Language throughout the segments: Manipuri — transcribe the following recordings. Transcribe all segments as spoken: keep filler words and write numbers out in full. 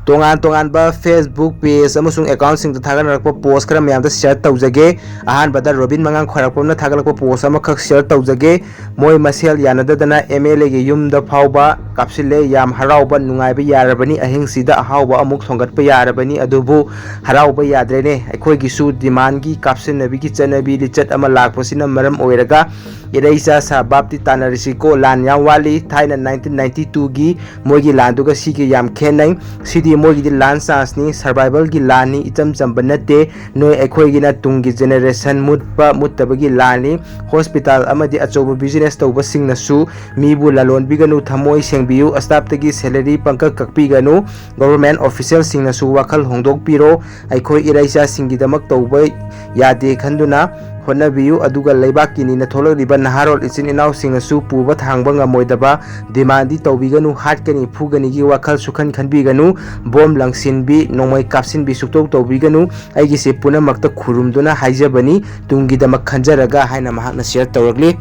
ꯇꯣꯉꯥꯟ ꯇꯣꯉꯥꯟꯕ Facebook page ꯑꯃꯁꯨꯡ account ꯁꯤꯡꯗ ꯊꯥꯒꯠꯅꯔꯛꯄ post ꯈꯔ ꯃꯌꯥꯝꯗ share ꯇꯧꯖꯒꯦ꯫ ꯑꯍꯥꯟꯕꯗ ꯔꯣꯕꯤꯟ ꯃꯉꯥꯡ ꯈ꯭ꯋꯥꯏꯔꯥꯛꯄꯝꯅ ꯊꯥꯒꯠꯂꯛꯄ post ꯑꯃꯈꯛ share ꯇꯧꯖꯒꯦ꯫ ꯃꯣꯏ ꯃꯁꯦꯜ ꯌꯥꯅꯗꯗꯅ MLA ꯒꯤ ꯌꯨꯝꯗ ꯐꯥꯎꯕ ꯀꯥꯞꯁꯤꯜꯂꯦ꯫ ꯌꯥꯝ ꯍꯔꯥꯎꯕ ꯅꯨꯡꯉꯥꯏꯕ ꯌꯥꯔꯕꯅꯤ, ꯑꯍꯤꯡꯁꯤꯗ ꯑꯍꯥꯎꯕ ꯑꯃꯨꯛ ꯊꯣꯡꯒꯠꯄ ꯌꯥꯔꯕꯅꯤ, ꯑꯗꯨꯕꯨ ꯍꯔꯥꯎꯕ ꯌꯥꯗ꯭ꯔꯦꯅꯦ꯫ ꯑꯩꯈꯣꯏꯒꯤꯁꯨ demand ꯀꯤ ꯀꯥꯞꯁꯤꯟꯅꯕꯤꯒꯤ ꯆꯠꯅꯕꯤ ꯂꯤꯆꯠ ꯑꯃ ꯂꯥꯛꯄꯁꯤꯅ ꯃꯔꯝ ꯑꯣꯏꯔꯒ ꯏꯔꯩꯆꯥ ꯁꯥ ꯕꯥꯞꯇꯤ ꯇꯥꯟꯅꯔꯁꯤꯀꯣ꯫ ꯂꯥꯟ ꯌꯥꯝ ꯋꯥꯠꯂꯤ꯫ ꯊꯥꯏꯅ nineteen ninety two ꯒꯤ ꯃꯣꯏꯒꯤ ꯂꯥꯟꯗꯨꯒ ꯁꯤꯒ ꯌꯥꯝ ꯈꯦꯠꯅꯩ꯫ ꯁꯤꯗꯤ ꯃꯣꯏꯒꯤꯗꯤ ꯂꯥꯟ chance ꯅꯤ, survival ꯒꯤ ꯂꯥꯟꯅꯤ, ꯏꯆꯝ ꯆꯝꯕ ꯅꯠꯇꯦ꯫ ꯅꯣꯏ ꯑꯩꯈꯣꯏꯒꯤꯅ ꯇꯨꯡꯒꯤ generation ꯃꯨꯠꯄ ꯃꯨꯠꯇꯕꯒꯤ ꯂꯥꯟꯅꯤ꯫ Hospital ꯑꯃꯗꯤ ꯑꯆꯧꯕ business ꯇꯧꯕꯁꯤꯡꯅꯁꯨ ꯃꯤꯕꯨ ꯂꯂꯣꯟꯕꯤꯒꯅꯨ, ꯊꯃꯣꯏ ꯁꯦꯡꯕꯤꯌꯨ꯫ Staff ꯇꯒꯤ salary ꯄꯪꯀꯛ ꯀꯛꯄꯤꯒꯅꯨ꯫ Government official ꯁꯤꯡꯅꯁꯨ ꯋꯥꯈꯜ ꯍꯣꯡꯗꯣꯛꯄꯤꯔꯣ꯫ ꯑꯩꯈꯣꯏ ꯏꯔꯩꯆꯥꯁꯤꯡꯒꯤꯗꯃꯛ ꯇꯧꯕ ꯌꯥꯗꯦ ꯈꯟꯗꯨꯅ ꯍꯣꯠꯅꯕꯤꯌꯨ꯫ ꯑꯗꯨꯒ ꯂꯩꯕꯥꯛꯀꯤ ꯅꯤꯅ ꯊꯣꯛꯂꯛꯂꯤꯕ ꯅꯍꯥꯔꯣꯜ ꯏꯆꯤꯟ ꯏꯅꯥꯎꯁꯤꯡꯅꯁꯨ ꯄꯨꯕ ꯊꯥꯡꯕ ꯉꯝꯃꯣꯏꯗꯕ demand ꯗꯤ ꯇꯧꯕꯤꯒꯅꯨ꯫ ꯍꯥꯠꯀꯅꯤ, ꯐꯨꯒꯅꯤꯒꯤ ꯋꯥꯈꯜ ꯁꯨꯈꯟ ꯈꯟꯕꯤꯒꯅꯨ꯫ Bomb ꯂꯪꯁꯤꯟꯕꯤ, ꯅꯣꯡꯃꯩ ꯀꯥꯞꯁꯤꯟꯕꯤ ꯁꯨꯛꯇꯧ ꯇꯧꯕꯤꯒꯅꯨ꯫ ꯑꯩꯒꯤꯁꯦ ꯄꯨꯝꯅꯃꯛꯇ ꯈꯨꯔꯨꯝꯗꯨꯅ ꯍꯥꯏꯖꯕꯅꯤ, ꯇꯨꯡꯒꯤꯗꯃꯛ ꯈꯟꯖꯔꯒ ꯍꯥꯏꯅ ꯃꯍꯥꯛꯅ share ꯇꯧꯔꯛꯂꯤ꯫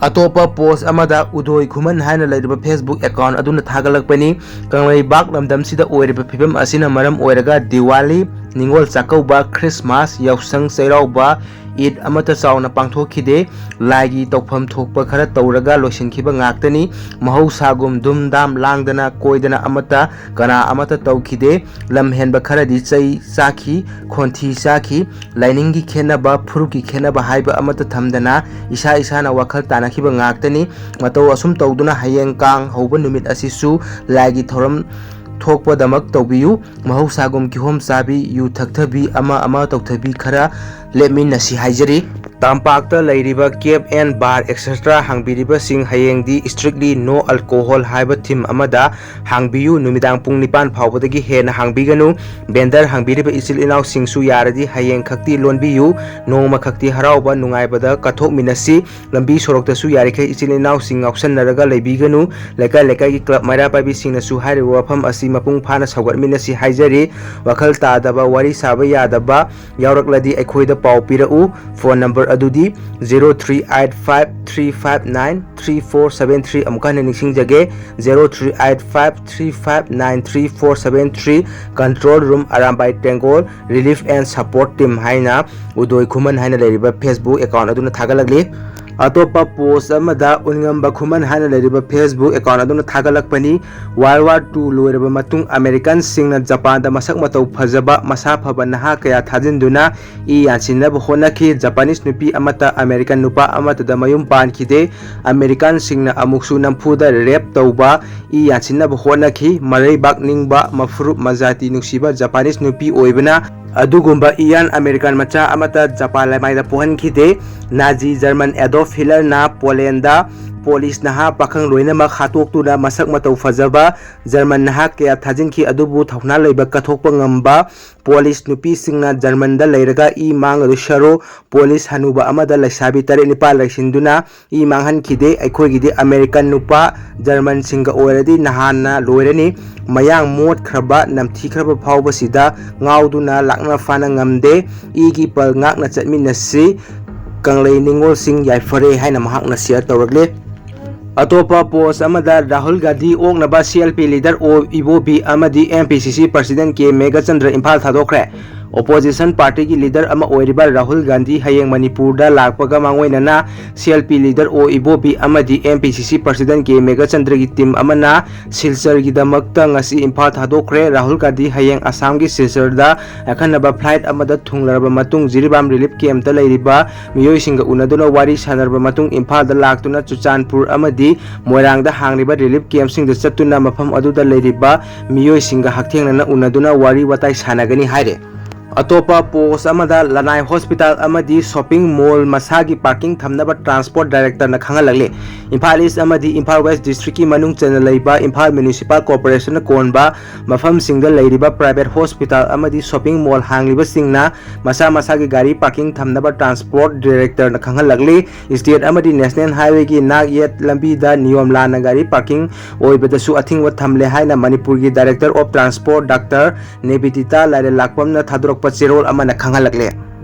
ꯑꯇꯣꯞꯄ post ꯑꯃꯗ ꯎꯗꯣꯏ ꯈꯨꯃꯟ ꯍꯥꯏꯅ ꯂꯩꯔꯤꯕ Facebook account ꯑꯗꯨꯅ ꯊꯥꯒꯠꯂꯛꯄꯅꯤ꯫ ꯀꯪꯂꯩꯄꯥꯛ ꯂꯝꯗꯝꯁꯤꯗ ꯑꯣꯏꯔꯤꯕ ꯐꯤꯕꯝ ꯑꯁꯤꯅ ꯃꯔꯝ ꯑꯣꯏꯔꯒ ꯗꯤꯋꯥꯂꯤ, ꯅꯤꯉꯣꯜ ꯆꯥꯛꯀꯧꯕ, Christmas, ꯌꯥꯎꯁꯪ, ꯆꯩꯔꯥꯎꯕ, ꯏꯗ ꯑꯃꯠꯇ ꯆꯥꯎꯅ ꯄꯥꯡꯊꯣꯛꯈꯤꯗꯦ꯫ ꯂꯥꯏꯒꯤ ꯇꯧꯐꯝ ꯊꯣꯛꯄ ꯈꯔ ꯇꯧꯔꯒ ꯂꯣꯏꯁꯤꯟꯈꯤꯕ ꯉꯥꯛꯇꯅꯤ꯫ ꯃꯍꯧꯁꯥꯒꯨꯝ ꯗꯨꯝ ꯗꯥꯝ ꯂꯥꯡꯗꯅ ꯀꯣꯏꯗꯅ ꯑꯃꯠꯇ ꯀꯅꯥ ꯑꯃꯠꯇ ꯇꯧꯈꯤꯗꯦ꯫ ꯂꯝ ꯍꯦꯟꯕ ꯈꯔꯗꯤ ꯆꯩ ꯆꯥꯈꯤ, ꯈꯣꯟꯊꯤ ꯆꯥꯈꯤ꯫ ꯂꯥꯏꯅꯤꯡꯒꯤ ꯈꯦꯠꯅꯕ, ꯐꯨꯔꯨꯞꯀꯤ ꯈꯦꯠꯅꯕ ꯍꯥꯏꯕ ꯑꯃꯠꯇ ꯊꯝꯗꯅ ꯏꯁꯥ ꯏꯁꯥꯅ ꯋꯥꯈꯜ ꯇꯥꯅꯈꯤꯕ ꯉꯥꯛꯇꯅꯤ꯫ ꯃꯇꯧ ꯑꯁꯨꯝ ꯇꯧꯗꯨꯅ ꯍꯌꯦꯡ ꯀꯥꯡ ꯍꯧꯕ ꯅꯨꯃꯤꯠ ꯑꯁꯤꯁꯨ ꯂꯥꯏꯒꯤ ꯊꯧꯔꯝ ꯊꯣꯛꯄꯗꯃꯛ ꯇꯧꯕꯤꯌꯨ꯫ ꯃꯍꯧꯁꯥꯒꯨꯝ ꯀꯤꯍꯣꯝ ꯆꯥꯕꯤ, ꯌꯨ ꯊꯛꯊꯕꯤ, ꯑꯃ ꯑꯃ ꯇꯧꯊꯕꯤ ꯈꯔ ꯂꯦꯞꯃꯤꯟꯅꯁꯤ ꯍꯥꯏꯖꯔꯤ꯫ ꯇꯝꯄꯥꯛꯇ ꯂꯩꯔꯤꯕ cab and bar etcetera ꯍꯥꯡꯕꯤꯔꯤꯕꯁꯤꯡ ꯍꯌꯦꯡꯗꯤ strictly no alcohol ꯍꯥꯏꯕ theme ꯑꯃꯗ ꯍꯥꯡꯕꯤꯌꯨ꯫ ꯅꯨꯃꯤꯗꯥꯡ ꯄꯨꯡ ꯅꯤꯄꯥꯟ ꯐꯥꯎꯕꯗꯒꯤ ꯍꯦꯟꯅ ꯍꯥꯡꯕꯤꯒꯅꯨ꯫ Vendor ꯍꯥꯡꯕꯤꯔꯤꯕ ꯏꯆꯤꯜ ꯏꯅꯥꯎꯁꯤꯡꯁꯨ ꯌꯥꯔꯗꯤ ꯍꯌꯦꯡ ꯈꯛꯇꯤ ꯂꯣꯟꯕꯤꯌꯨ꯫ ꯅꯣꯡꯃ ꯈꯛꯇꯤ ꯍꯔꯥꯎꯕ ꯅꯨꯡꯉꯥꯏꯕꯗ ꯀꯠꯊꯣꯛꯃꯤꯟꯅꯁꯤ꯫ ꯂꯝꯕꯤ ꯁꯣꯔꯣꯛꯇꯁꯨ ꯌꯥꯔꯤꯈꯩ ꯏꯆꯤꯜ ꯏꯅꯥꯎꯁꯤꯡ ꯉꯥꯎꯁꯟꯅꯔꯒ ꯂꯩꯕꯤꯒꯅꯨ꯫ ꯂꯩꯀꯥꯏ ꯂꯩꯀꯥꯏꯒꯤ club ꯃꯩꯔꯥ ꯄꯥꯏꯕꯤꯁꯤꯡꯅꯁꯨ ꯍꯥꯏꯔꯤꯕ ꯋꯥꯐꯝ ꯑꯁꯤ ꯃꯄꯨꯡ ꯐꯥꯅ ꯁꯧꯒꯠꯃꯤꯟꯅꯁꯤ ꯍꯥꯏꯖꯔꯤ꯫ ꯋꯥꯈꯜ ꯇꯥꯗꯕ, ꯋꯥꯔꯤ ꯁꯥꯕ ꯌꯥꯗꯕ ꯌꯥꯎꯔꯛꯂꯗꯤ ꯑꯩꯈꯣꯏꯗ ꯄꯥꯎ ꯄꯤꯔꯛꯎ꯫ Phone number ꯑꯗꯨꯗꯤ zero three eight five three five nine three four seven three, ꯑꯃꯨꯛꯀ ꯍꯟꯅ ꯅꯤꯡꯁꯤꯡꯖꯒꯦ, zero three eight five three five nine three four seven three꯫ Control Room Arambai Tenggol Relief and Support Team ꯍꯥꯏꯅ ꯎꯗꯣꯏ ꯈꯨꯃꯟ ꯍꯥꯏꯅ ꯂꯩꯔꯤꯕ Facebook account ꯑꯗꯨꯅ ꯊꯥꯒꯠꯂꯛꯂꯤ꯫ ꯑꯇꯣꯞꯄ post ꯑꯃꯗ ꯎꯟꯉꯝꯕ ꯈꯨꯃꯟ ꯍꯥꯏꯅ ꯂꯩꯔꯤꯕ Facebook account ꯑꯗꯨꯅ ꯊꯥꯒꯠꯂꯛꯄꯅꯤ꯫ World War Two ꯂꯣꯏꯔꯕ ꯃꯇꯨꯡ Americanꯁꯤꯡꯅ ꯖꯄꯥꯟꯗ ꯃꯁꯛ ꯃꯇꯧ ꯐꯖꯕ, ꯃꯁꯥ ꯐꯕ ꯅꯍꯥ ꯀꯌꯥ ꯊꯥꯖꯤꯟꯗꯨꯅ ꯏ ꯌꯥꯟꯁꯤꯟꯅꯕ ꯍꯣꯠꯅꯈꯤ꯫ Japanese ꯅꯨꯄꯤ ꯑꯃꯠꯇ American ꯅꯨꯄꯥ ꯑꯃꯠꯇꯗ ꯃꯌꯨꯝ ꯄꯥꯟꯈꯤꯗꯦ꯫ Americanꯁꯤꯡꯅ ꯑꯃꯨꯛꯁꯨ ꯅꯝꯐꯨꯗ rape ꯇꯧꯕ, ꯏ ꯌꯥꯟꯁꯤꯟꯅꯕ ꯍꯣꯠꯅꯈꯤ꯫ ꯃꯔꯩꯕꯥꯛ ꯅꯤꯡꯕ, ꯃꯐꯨꯔꯨꯞ ꯃꯖꯥꯇꯤ ꯅꯨꯡꯁꯤꯕ Japanese ꯅꯨꯄꯤ ꯑꯣꯏꯕꯅ ꯑꯗꯨꯒꯨꯝꯕ ꯏꯌꯥꯟ American ꯃꯆꯥ ꯑꯃꯠꯇ ꯖꯄꯥꯟ ꯂꯩꯃꯥꯏꯗ ꯄꯣꯛꯍꯟꯈꯤꯗꯦ꯫ Nazi German Adolf Hitlerꯅ Polandꯗ Polish ꯅꯍꯥ ꯄꯥꯈꯪ ꯂꯣꯏꯅꯃꯛ ꯍꯥꯠꯇꯣꯛꯇꯨꯅ ꯃꯁꯛ ꯃꯇꯧ ꯐꯖꯕ German ꯅꯍꯥ ꯀꯌꯥ ꯊꯥꯖꯤꯟꯈꯤ꯫ ꯑꯗꯨꯕꯨ ꯊꯧꯅꯥ ꯂꯩꯕ, ꯀꯠꯊꯣꯛꯄ ꯉꯝꯕ Polish ꯅꯨꯄꯤꯁꯤꯡꯅ Germanꯗ ꯂꯩꯔꯒ ꯏ ꯃꯥꯡꯂꯗꯨ ꯁꯔꯨ Polish ꯍꯅꯨꯕ ꯑꯃꯗ ꯂꯩꯁꯥꯕꯤ ꯇꯔꯦꯠ ꯅꯤꯄꯥꯜ ꯂꯩꯁꯤꯟꯗꯨꯅ ꯏ ꯃꯥꯡꯍꯟꯈꯤꯗꯦ꯫ ꯑꯩꯈꯣꯏꯒꯤꯗꯤ American ꯅꯨꯄꯥ Germanꯁꯤꯡꯒ ꯑꯣꯏꯔꯗꯤ ꯅꯍꯥꯟꯅ ꯂꯣꯏꯔꯅꯤ꯫ ꯃꯌꯥꯡ ꯃꯣꯠꯈ꯭ꯔꯕ, ꯅꯝꯊꯤꯈ꯭ꯔꯕ ꯐꯥꯎꯕꯁꯤꯗ ꯉꯥꯎꯗꯨꯅ ꯂꯥꯛꯅ ꯐꯥꯅ ꯉꯝꯗꯦ꯫ ꯏꯒꯤ ꯄꯜ ꯉꯥꯛꯅ ꯆꯠꯃꯤꯟꯅꯁꯤ꯫ ꯀꯪꯂꯩ ꯅꯤꯉꯣꯜꯁꯤꯡ ꯌꯥꯏꯐꯔꯦ ꯍꯥꯏꯅ ꯃꯍꯥꯛꯅ share ꯇꯧꯔꯛꯂꯦ꯫ ꯑꯇꯣꯞꯄ post ꯑꯃꯗ ꯔꯥꯍꯨꯜ ꯒꯥꯟꯙꯤ ꯑꯣꯛꯅꯕ CLP leader ꯑꯣ ꯏꯕꯣꯕꯤ ꯑꯃꯗꯤ MPCC president ꯀꯦ ꯃꯦꯘꯆꯟꯗ꯭ꯔ ꯏꯝꯐꯥꯜ ꯊꯥꯗꯣꯛꯈ꯭ꯔꯦ꯫ Opposition partyꯒꯤ leader ꯑꯃ ꯑꯣꯏꯔꯤꯕ ꯔꯥꯍꯨꯜ ꯒꯥꯟꯙꯤ ꯍꯌꯦꯡ ꯃꯅꯤꯄꯨꯔꯗ ꯂꯥꯛꯄꯒ ꯃꯥꯡꯑꯣꯏꯅꯅ CLP leader ꯑꯣ ꯏꯕꯣꯕꯤ ꯑꯃꯗꯤ MPCC president ꯀꯦ ꯃꯦꯘꯆꯟꯗ꯭ꯔꯒꯤ team ꯑꯃꯅ ꯁꯤꯜꯆꯔꯒꯤꯗꯃꯛꯇ ꯉꯁꯤ ꯏꯝꯐꯥꯜ ꯊꯥꯗꯣꯛꯈ꯭ꯔꯦ꯫ ꯔꯥꯍꯨꯜ ꯒꯥꯟꯙꯤ ꯍꯌꯦꯡ ꯑꯁꯥꯝꯒꯤ ꯁꯤꯜꯆꯔꯗ ꯑꯈꯟꯅꯕ flight ꯑꯃꯗ ꯊꯨꯡꯂꯔꯕ ꯃꯇꯨꯡ ꯖꯤꯔꯤꯕꯥꯝ relief campꯇ ꯂꯩꯔꯤꯕ ꯃꯤꯑꯣꯏꯁꯤꯡꯒ ꯎꯅꯗꯨꯅ ꯋꯥꯔꯤ ꯁꯥꯟꯅꯔꯕ ꯃꯇꯨꯡ ꯏꯝꯐꯥꯜꯗ ꯂꯥꯛꯇꯨꯅ ꯆꯨꯔꯆꯥꯟꯄꯨꯔ ꯑꯃꯗꯤ ꯃꯣꯏꯔꯥꯡꯗ ꯍꯥꯡꯂꯤꯕ relief campꯁꯤꯡꯗ ꯆꯠꯇꯨꯅ ꯃꯐꯝ ꯑꯗꯨꯗ ꯂꯩꯔꯤꯕ ꯃꯤꯑꯣꯏꯁꯤꯡꯒ ꯍꯛꯊꯦꯡꯅꯅ ꯎꯅꯗꯨꯅ ꯋꯥꯔꯤ ꯋꯥꯇꯥꯏ ꯁꯥꯟꯅꯒꯅꯤ ꯍꯥꯏꯔꯦ꯫ ꯑꯇꯣꯞꯄ post ꯑꯃꯗ ꯂꯅꯥꯏ hospital ꯑꯃꯗꯤ shopping mall ꯃꯁꯥꯒꯤ parking ꯊꯝꯅꯕ transport directorꯅ ꯈꯪꯍꯜꯂꯛꯂꯤ꯫ ꯏꯝꯐꯥꯜ East ꯑꯃꯗꯤ ꯏꯝꯐꯥꯜ West districtꯀꯤ ꯃꯅꯨꯡ ꯆꯟꯅ ꯂꯩꯕ ꯏꯝꯐꯥꯜ Municipal Corporationꯅ ꯀꯣꯟꯕ ꯃꯐꯝꯁꯤꯡꯗ ꯂꯩꯔꯤꯕ private hospital ꯑꯃꯗꯤ shopping mall ꯍꯥꯡꯂꯤꯕꯁꯤꯡꯅ ꯃꯁꯥ ꯃꯁꯥꯒꯤ ꯒꯥꯔꯤ parking ꯊꯝꯅꯕ transport directorꯅ ꯈꯪꯍꯜꯂꯛꯂꯤ꯫ State ꯑꯃꯗꯤ national highwayꯒꯤ ꯅꯥꯛ ꯌꯦꯠ ꯂꯝꯕꯤꯗ ꯅꯤꯌꯣꯝ ꯂꯥꯟꯅ ꯒꯥꯔꯤ parking ꯑꯣꯏꯕꯗꯁꯨ ꯑꯊꯤꯡꯕ ꯊꯝꯂꯦ ꯍꯥꯏꯅ ꯃꯅꯤꯄꯨꯔꯒꯤ Director of Transport Doctor ꯅꯦꯕꯤꯗꯤꯇꯥ ꯂꯥꯏꯔꯦꯜꯂꯥꯛꯄꯝꯅ ꯊꯥꯗꯣꯔꯛꯄ ꯆꯦꯔꯣꯜ ꯑꯃꯅ ꯈꯪꯍꯜꯂꯛꯂꯦ꯫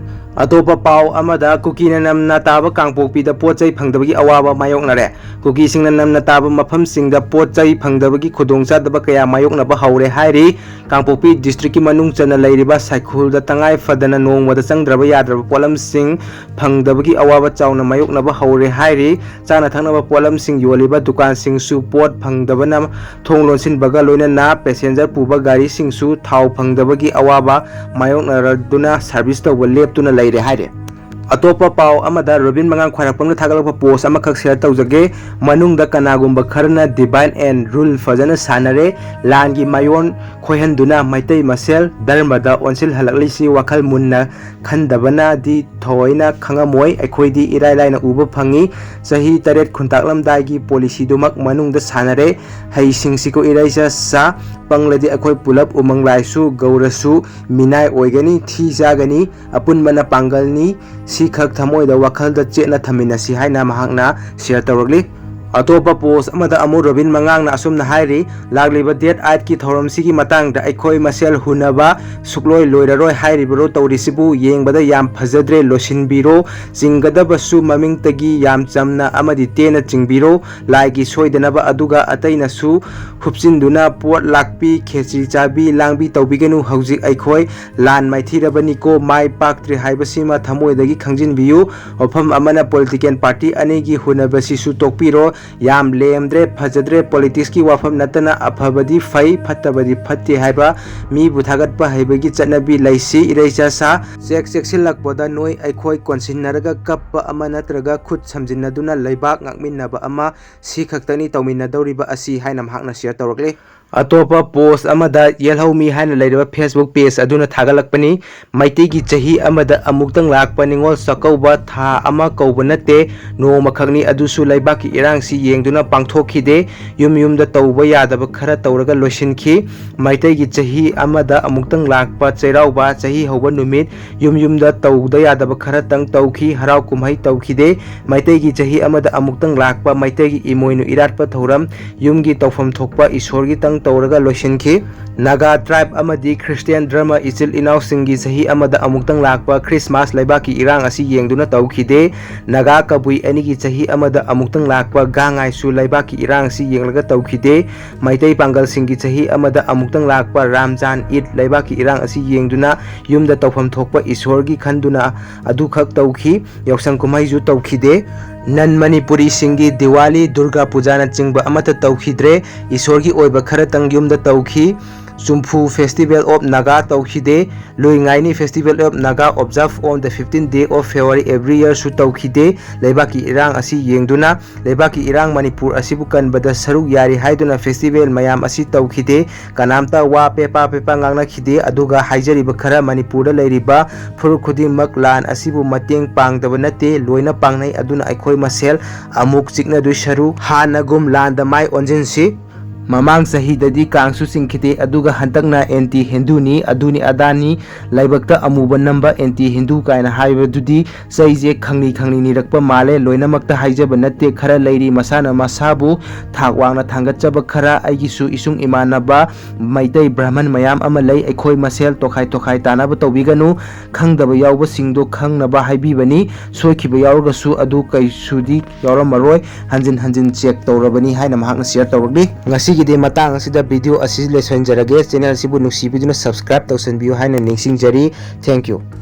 ꯑꯇꯣꯞꯄ ꯄꯥꯎ ꯑꯃꯗ, ꯀꯨꯀꯤꯅ ꯅꯝꯅ ꯇꯥꯕ ꯀꯥꯡꯄꯣꯛꯄꯤꯗ ꯄꯣꯠ ꯆꯩ ꯐꯪꯗꯕꯒꯤ ꯑꯋꯥꯕ ꯃꯥꯌꯣꯛꯅꯔꯦ꯫ ꯀꯨꯀꯤꯁꯤꯡꯅ ꯅꯝꯅ ꯇꯥꯕ ꯃꯐꯝꯁꯤꯡꯗ ꯄꯣꯠ ꯆꯩ ꯐꯪꯗꯕꯒꯤ ꯈꯨꯗꯣꯡꯆꯥꯗꯕ ꯀꯌꯥ ꯃꯥꯌꯣꯛꯅꯕ ꯍꯧꯔꯦ ꯍꯥꯏꯔꯤ꯫ ꯀꯥꯡꯄꯣꯛꯄꯤ ꯗꯤꯁꯇ꯭ꯔꯤꯛꯀꯤ ꯃꯅꯨꯡ ꯆꯟꯅ ꯂꯩꯔꯤꯕ ꯁꯥꯏꯈꯨꯜꯗ ꯇꯉꯥꯏ ꯐꯗꯅ ꯅꯣꯡꯃꯗ ꯆꯪꯗ꯭ꯔꯕ ꯌꯥꯗ꯭ꯔꯕ ꯄꯣꯠꯂꯝꯁꯤꯡ ꯐꯪꯗꯕꯒꯤ ꯑꯋꯥꯕ ꯆꯥꯎꯅ ꯃꯥꯌꯣꯛꯅꯕ ꯍꯧꯔꯦ ꯍꯥꯏꯔꯤ꯫ ꯆꯥꯅ ꯊꯛꯅꯕ ꯄꯣꯠꯂꯝꯁꯤꯡ ꯌꯣꯜꯂꯤꯕ ꯗꯨꯀꯥꯟꯁꯤꯡꯁꯨ ꯄꯣꯠ ꯐꯪꯗꯕꯅ ꯊꯣꯡ ꯂꯣꯟꯁꯤꯟꯕꯒ ꯂꯣꯏꯅꯅ ꯄꯦꯁꯦꯟꯖꯔ ꯄꯨꯕ ꯒꯥꯔꯤꯁꯤꯡꯁꯨ ꯊꯥꯎ ꯐꯪꯗꯕꯒꯤ ꯑꯋꯥꯕ ꯃꯥꯌꯣꯛꯅꯔꯗꯨꯅ ꯁꯥꯔꯚꯤꯁ ꯇꯧꯕ ꯂꯦꯞꯇꯨꯅ ꯂꯩꯔꯦ ꯍꯥꯏꯔꯦ꯫ ꯑꯇꯣꯞꯄ ꯄꯥꯎ ꯑꯃꯗ, ꯔꯣꯕꯤꯟ ꯃꯉꯥꯡ ꯈ꯭ꯋꯥꯏꯔꯥꯛꯄꯝꯅ ꯊꯥꯒꯠꯂꯛꯄ ꯄꯣꯁ ꯑꯃꯈꯛ ꯁꯤꯌꯔ ꯇꯧꯖꯒꯦ꯫ ꯃꯅꯨꯡꯗ ꯀꯅꯥꯒꯨꯝꯕ ꯈꯔꯅ divide and rule ꯐꯖꯅ ꯁꯥꯟꯅꯔꯦ, ꯂꯥꯟꯒꯤ ꯃꯌꯣꯟ ꯈꯣꯏꯍꯟꯗꯨꯅ ꯃꯩꯇꯩ ꯃꯁꯦꯜ ꯙꯔꯃꯗ ꯑꯣꯟꯁꯤꯜꯍꯜꯂꯛꯂꯤꯁꯤ ꯋꯥꯈꯜ ꯃꯨꯟꯅ ꯈꯟꯗꯕꯅꯗꯤ ꯊꯑꯣꯏꯅ ꯈꯪꯉꯝꯃꯣꯏ꯫ ꯑꯩꯈꯣꯏꯗꯤ ꯏꯔꯥꯏ ꯂꯥꯏꯅ ꯎꯕ ꯐꯪꯉꯤ꯫ ꯆꯍꯤ ꯇꯔꯦꯠ ꯈꯨꯟꯇꯥꯛꯂꯝꯗꯥꯏꯒꯤ ꯄꯣꯂꯤꯁꯤꯗꯨꯃꯛ ꯃꯅꯨꯡꯗ ꯁꯥꯟꯅꯔꯦ꯫ ꯍꯩꯁꯤꯡꯁꯤꯀꯣ ꯏꯔꯩꯆꯥ ꯁꯥ, ꯄꯪꯂꯗꯤ ꯑꯩꯈꯣꯏ ꯄꯨꯂꯞ ꯎꯃꯪ ꯂꯥꯏꯁꯨ ꯒꯧꯔꯁꯨ ꯃꯤꯅꯥꯏ ꯑꯣꯏꯒꯅꯤ, ꯊꯤ ꯆꯥꯒꯅꯤ, ꯑꯄꯨꯟꯕꯅ ꯄꯥꯡꯒꯜꯅꯤ꯫ ꯁꯤꯈꯛ ꯊꯃꯣꯏꯗ ꯋꯥꯈꯜꯗ ꯆꯦꯠꯅ ꯊꯝꯃꯤꯟꯅꯁꯤ ꯍꯥꯏꯅ ꯃꯍꯥꯛꯅ ꯁꯤꯌꯔ ꯇꯧꯔꯛꯂꯤ꯫ ꯑꯇꯣꯞꯄ ꯄꯣꯁ ꯑꯃꯗ ꯑꯃꯨꯛ ꯔꯣꯕꯤꯟ ꯃꯉꯥꯡꯅ ꯑꯁꯨꯝꯅ ꯍꯥꯏꯔꯤ, ꯂꯥꯛꯂꯤꯕ ꯗꯦꯠ ꯑꯥꯏꯠꯀꯤ ꯊꯧꯔꯝꯁꯤꯒꯤ ꯃꯇꯥꯡꯗ ꯑꯩꯈꯣꯏ ꯃꯁꯦꯜ ꯍꯨꯟꯅꯕ ꯁꯨꯛꯂꯣꯏ ꯂꯣꯏꯔꯔꯣꯏ ꯍꯥꯏꯔꯤꯕꯔꯣ? ꯇꯧꯔꯤꯁꯤꯕꯨ ꯌꯦꯡꯕꯗ ꯌꯥꯝ ꯐꯖꯗ꯭ꯔꯦ, ꯂꯣꯏꯁꯤꯟꯕꯤꯔꯣ꯫ ꯆꯤꯡꯒꯗꯕꯁꯨ ꯃꯃꯤꯡꯇꯒꯤ ꯌꯥꯝ ꯆꯝꯅ ꯑꯃꯗꯤ ꯇꯦꯟꯅ ꯆꯤꯡꯕꯤꯔꯣ꯫ ꯂꯥꯏꯒꯤ ꯁꯣꯏꯗꯅꯕ ꯑꯗꯨꯒ ꯑꯇꯩꯅꯁꯨ ꯍꯨꯞꯆꯤꯟꯗꯨꯅ ꯄꯣꯠ ꯂꯥꯛꯄꯤ, ꯈꯦꯆꯤ ꯆꯥꯕꯤ, ꯂꯥꯡꯕꯤ ꯇꯧꯕꯤꯒꯅꯨ꯫ ꯍꯧꯖꯤꯛ ꯑꯩꯈꯣꯏ ꯂꯥꯟ ꯃꯥꯏꯊꯤꯔꯕꯅꯤꯀꯣ, ꯃꯥꯏ ꯄꯥꯛꯇ꯭ꯔꯤ ꯍꯥꯏꯕꯁꯤꯃ ꯊꯃꯣꯏꯗꯒꯤ ꯈꯪꯖꯤꯟꯕꯤꯌꯨ꯫ ꯋꯥꯐꯝ ꯑꯃꯅ, ꯄꯣꯂꯤꯇꯤꯀꯦꯜ ꯄꯥꯔꯇꯤ ꯑꯅꯤꯒꯤ ꯍꯨꯟꯅꯕꯁꯤꯁꯨ ꯇꯣꯛꯄꯤꯔꯣ꯫ ꯌꯥꯝ ꯂꯦꯝꯗ꯭ꯔꯦ, ꯐꯖꯗ꯭ꯔꯦ꯫ ꯄꯣꯂꯤꯇꯤꯛꯁꯀꯤ ꯋꯥꯐꯝ ꯅꯠꯇꯅ ꯑꯐꯕꯗꯤ ꯐꯩ, ꯐꯠꯇꯕꯗꯤ ꯐꯠꯇꯦ ꯍꯥꯏꯕ ꯃꯤꯕꯨ ꯊꯥꯒꯠꯄ ꯍꯩꯕꯒꯤ ꯆꯠꯅꯕꯤ ꯂꯩꯁꯤ꯫ ꯏꯔꯩꯆꯥ ꯁꯥ, ꯆꯦꯛ ꯆꯦꯛꯁꯤꯜꯂꯛꯄꯗ ꯅꯣꯏ ꯑꯩꯈꯣꯏ ꯀꯣꯟꯁꯤꯟꯅꯔꯒ ꯀꯞꯄ ꯑꯃ ꯅꯠꯇ꯭ꯔꯒ ꯈꯨꯠ ꯁꯝꯖꯤꯟꯅꯗꯨꯅ ꯂꯩꯕꯥꯛ ꯉꯥꯛꯃꯤꯟꯅꯕ ꯑꯃ ꯁꯤ ꯈꯛꯇꯅꯤ ꯇꯧꯃꯤꯟꯅꯗꯧꯔꯤꯕ ꯑꯁꯤ ꯍꯥꯏꯅ ꯃꯍꯥꯛꯅ ꯁꯤꯌꯔ ꯇꯧꯔꯛꯂꯤ꯫ ꯑꯇꯣꯞꯄ ꯄꯣꯁ ꯑꯃꯗ ꯌꯦꯜꯍꯧꯃꯤ ꯍꯥꯏꯅ ꯂꯩꯔꯤꯕ Facebook ꯄꯦꯖ ꯑꯗꯨꯅ ꯊꯥꯒꯠꯂꯛꯄꯅꯤ꯫ ꯃꯩꯇꯩꯒꯤ ꯆꯍꯤ ꯑꯃꯗ ꯑꯃꯨꯛꯇꯪ ꯂꯥꯛꯄ ꯅꯤꯉꯣꯜ ꯆꯥꯛꯀꯧꯕ ꯊꯥ ꯑꯃ ꯀꯧꯕ ꯅꯠꯇꯦ, ꯅꯣꯡꯃꯈꯛꯅꯤ, ꯑꯗꯨꯁꯨ ꯂꯩꯕꯥꯛꯀꯤ ꯏꯔꯥꯡꯁꯤ ꯌꯦꯡꯗꯨꯅ ꯄꯥꯡꯊꯣꯛꯈꯤꯗꯦ꯫ ꯌꯨꯝ ꯌꯨꯝꯗ ꯇꯧꯕ ꯌꯥꯗꯕ ꯈꯔ ꯇꯧꯔꯒ ꯂꯣꯏꯁꯤꯟꯈꯤ꯫ ꯃꯩꯇꯩꯒꯤ ꯆꯍꯤ ꯑꯃꯗ ꯑꯃꯨꯛꯇꯪ ꯂꯥꯛꯄ ꯆꯩꯔꯥꯎꯕ, ꯆꯍꯤ ꯍꯧꯕ ꯅꯨꯃꯤꯠ, ꯌꯨꯝ ꯌꯨꯝꯗ ꯇꯧꯗ ꯌꯥꯗꯕ ꯈꯔꯇꯪ ꯇꯧꯈꯤ, ꯍꯔꯥꯎ ꯀꯨꯝꯍꯩ ꯇꯧꯈꯤꯗꯦ꯫ ꯃꯩꯇꯩꯒꯤ ꯆꯍꯤ ꯑꯃꯗ ꯑꯃꯨꯛꯇꯪ ꯂꯥꯛꯄ ꯃꯩꯇꯩꯒꯤ ꯏꯃꯣꯏꯅꯨ ꯏꯔꯥꯠꯄ ꯊꯧꯔꯝ, ꯌꯨꯝꯒꯤ ꯇꯧꯐꯝ ꯊꯣꯛꯄ ꯏꯁꯣꯔꯒꯤꯇꯪ ꯇꯧꯔꯒ ꯂꯣꯏꯁꯤꯟꯈꯤ꯫ ꯅꯥꯒꯥ tribe ꯑꯃꯗꯤ Christian ꯙꯔꯃ ꯏꯆꯤꯜ ꯏꯅꯥꯎꯁꯤꯡꯒꯤ ꯆꯍꯤ ꯑꯃꯗ ꯑꯃꯨꯛꯇꯪ ꯂꯥꯛꯄ Christmas ꯂꯩꯕꯥꯛꯀꯤ ꯏꯔꯥꯡ ꯑꯁꯤ ꯌꯦꯡꯗꯨꯅ ꯇꯧꯈꯤꯗꯦ꯫ ꯅꯥꯒꯥ ꯀꯕꯨꯏ ꯑꯅꯤꯒꯤ ꯆꯍꯤ ꯑꯃꯗ ꯑꯃꯨꯛꯇꯪ ꯂꯥꯛꯄ ꯒꯥꯡꯉꯥꯏꯁꯨ ꯂꯩꯕꯥꯛꯀꯤ ꯏꯔꯥꯡ ꯑꯁꯤ ꯌꯦꯡꯂꯒ ꯇꯧꯈꯤꯗꯦ꯫ ꯃꯩꯇꯩ ꯄꯥꯡꯒꯜꯁꯤꯡꯒꯤ ꯆꯍꯤ ꯑꯃꯗ ꯑꯃꯨꯛꯇꯪ ꯂꯥꯛꯄ ꯔꯥꯝꯖꯥꯟ ꯏꯗ ꯂꯩꯕꯥꯛꯀꯤ ꯏꯔꯥꯡ ꯑꯁꯤ ꯌꯦꯡꯗꯨꯅ ꯌꯨꯝꯗ ꯇꯧꯐꯝ ꯊꯣꯛꯄ ꯏꯁꯣꯔꯒꯤ ꯈꯟꯗꯨꯅ ꯑꯗꯨꯈꯛ ꯇꯧꯈꯤ꯫ ꯌꯥꯎꯁꯪ ꯀꯨꯝꯍꯩꯁꯨ ꯇꯧꯈꯤꯗꯦ꯫ ꯅꯟ ꯃꯅꯤꯄꯨꯔꯤꯁꯤꯡꯒꯤ ꯗꯤꯋꯥꯂꯤ, ꯗꯨꯔꯒꯥ ꯄꯨꯖꯥꯅꯆꯤꯡꯕ ꯑꯃꯠꯇ ꯇꯧꯈꯤꯗ꯭ꯔꯦ꯫ ꯏꯁꯣꯔꯒꯤ ꯑꯣꯏꯕ ꯈꯔꯇꯪ ꯌꯨꯝꯗ ꯇꯧꯈꯤ꯫ ꯆꯨꯝꯐꯨ Festival of Naga ꯇꯧꯈꯤꯗꯦ꯫ ꯂꯨꯏꯉꯥꯏꯅꯤ Festival of Naga observe on the fifteen day of February every year ꯁꯨ ꯇꯧꯈꯤꯗꯦ꯫ ꯂꯩꯕꯥꯛꯀꯤ ꯏꯔꯥꯡ ꯑꯁꯤ ꯌꯦꯡꯗꯨꯅ ꯂꯩꯕꯥꯛꯀꯤ ꯏꯔꯥꯡ ꯃꯅꯤꯄꯨꯔ ꯑꯁꯤꯕꯨ ꯀꯟꯕꯗ ꯁꯔꯨꯛ ꯌꯥꯔꯤ ꯍꯥꯏꯗꯨꯅ festival ꯃꯌꯥꯝ ꯑꯁꯤ ꯇꯧꯈꯤꯗꯦ꯫ ꯀꯅꯥꯝꯇ ꯋꯥ ꯄꯦꯄꯥ ꯄꯦꯄꯥ ꯉꯥꯡꯅꯈꯤꯗꯦ꯫ ꯑꯗꯨꯒ ꯍꯥꯏꯖꯔꯤꯕ ꯈꯔ ꯃꯅꯤꯄꯨꯔꯗ ꯂꯩꯔꯤꯕ ꯐꯨꯔꯨꯞ ꯈꯨꯗꯤꯡꯃꯛ ꯂꯥꯟ ꯑꯁꯤꯕꯨ ꯃꯇꯦꯡ ꯄꯥꯡꯗꯕ ꯅꯠꯇꯦ, ꯂꯣꯏꯅ ꯄꯥꯡꯅꯩ꯫ ꯑꯗꯨꯅ ꯑꯩꯈꯣꯏ ꯃꯁꯦꯜ ꯑꯃꯨꯛ ꯆꯤꯛꯅꯗꯣꯏ ꯁꯔꯨꯛ ꯍꯥꯟꯅꯒꯨꯝ ꯂꯥꯟꯗ ꯃꯥꯏ ꯑꯣꯟꯁꯤꯟꯁꯤ꯫ ꯃꯃꯥꯡ ꯆꯍꯤꯗꯗꯤ ꯀꯥꯡꯁꯨ ꯆꯤꯡꯈꯤꯗꯦ, ꯑꯗꯨꯒ ꯍꯟꯗꯛꯅ anti Hindu ꯅꯤ, ꯑꯗꯨꯅꯤ ꯑꯗꯥꯅꯤ, ꯂꯥꯏꯕꯛꯇ ꯑꯃꯨꯕ ꯅꯝꯕ anti Hindu ꯀꯥꯏꯅ ꯍꯥꯏꯕꯗꯨꯗꯤ ꯆꯩꯁꯦ ꯈꯪꯂꯤ ꯈꯪꯂꯤ ꯅꯤꯔꯛꯄ ꯃꯥꯜꯂꯦ꯫ ꯂꯣꯏꯅꯃꯛꯇ ꯍꯥꯏꯖꯕ ꯅꯠꯇꯦ, ꯈꯔ ꯂꯩꯔꯤ ꯃꯁꯥꯅ ꯃꯁꯥꯕꯨ ꯊꯥꯛ ꯋꯥꯡꯅ ꯊꯥꯡꯒꯠꯆꯕ ꯈꯔ꯫ ꯑꯩꯒꯤꯁꯨ ꯏꯁꯨꯡ ꯏꯃꯥꯟꯅꯕ ꯃꯩꯇꯩ ꯕ꯭ꯔꯥꯍꯃꯟ ꯃꯌꯥꯝ ꯑꯃ ꯂꯩ꯫ ꯑꯩꯈꯣꯏ ꯃꯁꯦꯜ ꯇꯣꯈꯥꯏ ꯇꯣꯈꯥꯏ ꯇꯥꯅꯕ ꯇꯧꯕꯤꯒꯅꯨ꯫ ꯈꯪꯗꯕ ꯌꯥꯎꯕꯁꯤꯡꯗꯣ ꯈꯪꯅꯕ ꯍꯥꯏꯕꯤꯕꯅꯤ꯫ ꯁꯣꯏꯈꯤꯕ ꯌꯥꯎꯔꯒꯁꯨ ꯑꯗꯨ ꯀꯩꯁꯨꯗꯤ ꯌꯥꯎꯔꯝꯃꯔꯣꯏ꯫ ꯍꯟꯖꯤꯟ ꯍꯟꯖꯤꯟ check ꯇꯧꯔꯕꯅꯤ ꯍꯥꯏꯅ ꯃꯍꯥꯛꯅ share ꯇꯧꯔꯛꯂꯤ꯫ ꯉꯁꯤꯒꯤꯗꯤ ꯃꯇꯥꯡ ꯑꯁꯤꯗ video ꯑꯁꯤ ꯂꯣꯏꯁꯤꯟꯖꯔꯒꯦ꯫ Channel ꯑꯁꯤꯕꯨ ꯅꯨꯡꯁꯤꯕꯤꯗꯨꯅ subscribe ꯇꯧꯁꯤꯟꯕꯤꯌꯨ ꯍꯥꯏꯅ ꯅꯤꯡꯁꯤꯡꯖꯔꯤ꯫ Thank you꯫